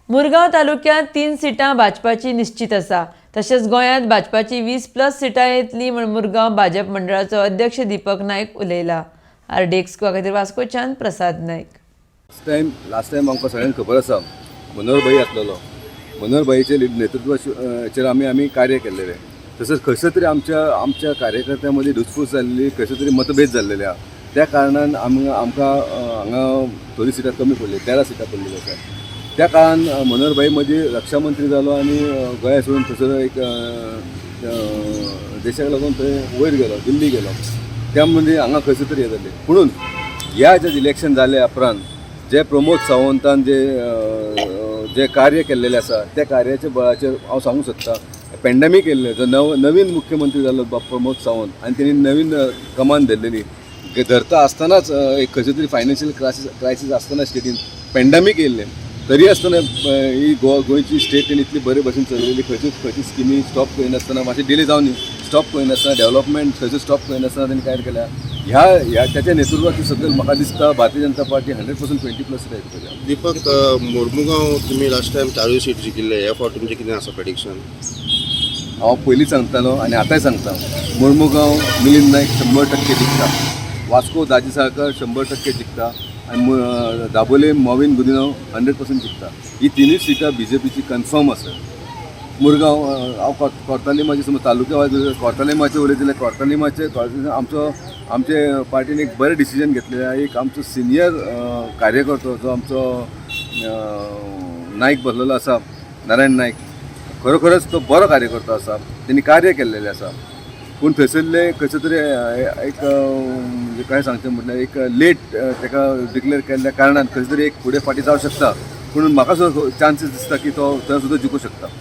मुरगांव तालुक्यांत 3 सिटां भाजपाची निश्चित आसा. तशेंच गोंयांत भाजपाची 20+ सिटां येतली म्हूण मुरगांव भाजप मंडळाचो अध्यक्ष दीपक नायक उलयला. आरडीएक्स खातीर वास्कोच्यान Prasad Naik. Last time, last time आमकां सगळ्यांक खबर आसा, मनोहर भाई आसलेलो. मनोहर भाईचे नेतृत्वाचेर आमी आमी कार्य केल्लेलें. तसंच खंयसर तरी आमच्या आमच्या कार्यकर्त्यां मदीं धुसफूस जाल्ली, खंयसर तरी मतभेद जाल्लेले आहा. त्या कारणान आमकां हांगा थोडी सिटां कमी पडली, 13 सिटां पडलेली आसा. त्या काळान मनोहर भाई मदीं रक्षा मंत्री जालो आनी गोंया सोडून थंयसर एक देशाक लागून थंय वयर गेलो, दिल्ली गेलो. त्या मदीं हांगा खंयसर तरी हें जालें. पुणून ह्या जे इलेक्शन जाल्या उपरांत जे प्रमोद सावंतान जे जे कार्य केल्लेलें आसा, त्या कार्याच्या बळाचेर हांव सांगूंक सोदता, पेंडमीक येयल्लें, जो नवीन मुख्यमंत्री जालो बाब प्रमोद सावंत आनी तेणी नवीन कमान धरलेली. धरता आसतनाच एक खंयचे तरी फायनान्शियल क्रायसीस आसतना स्टेटीन पेंडमीक येयल्लें, तरी आसतना ही गोंयची स्टेट तेणी इतली बरे भशेन चलयली. खंयच्योच खंयची स्किमी स्टॉप करिनासतना, मातशें डिले जावन स्टॉप करिनासतना, डेव्हलपमेंट खंयचो स्टॉप करिनासतना तेणी कार्य केल्या. ह्या ह्या त्याच्या नेतृत्वात सगळं म्हाका दिसता भारतीय जनता पार्टी 100% 20+ येतली. दीपक, मोर्मुगांव तुमी लास्ट टायम चारूय सीट जिखिल्ले. ह्या फावट तुमचें कितें आसा प्रेडिक्शन? हांव पयलीं सांगतालो आनी आतांय सांगता, मुर्मुगांव मिलिंद नायक 100% जिखता, वास्को दाजी साळकर 100% जिखता आनी दाबोले मॉविन गुदिन्हो 100% जिखता. ही तिनूय सिटां बीजेपीची कन्फर्म आसा. मुरगांव हांव कोर्तालिमाचे समज तालुक्या वायज कोर्तालिमाचे उलयत जाल्यार कोर्तालिमाचे आमचो आमचे पार्टीन एक बरें डिसिजन घेतलें आहा. एक आमचो सिनियर कार्यकर्तो जो आमचो नायक बसलेलो आसा, नारायण नायक, खरोखरच तो बरो कार्यकर्तो आसा. तेणी कार्य केल्लेलें आसा. पूण थंयसरले खंयसर तरी एक म्हणजे काय सांगचें म्हटल्यार एक लेट ताका डिक्लेअर केल्ल्या कारणान खंयसर तरी एक फुडें फाटीं जावं शकता. पूण म्हाका सुद्दां चान्सीस दिसता की तो थंय सुद्दां जिखूं शकता.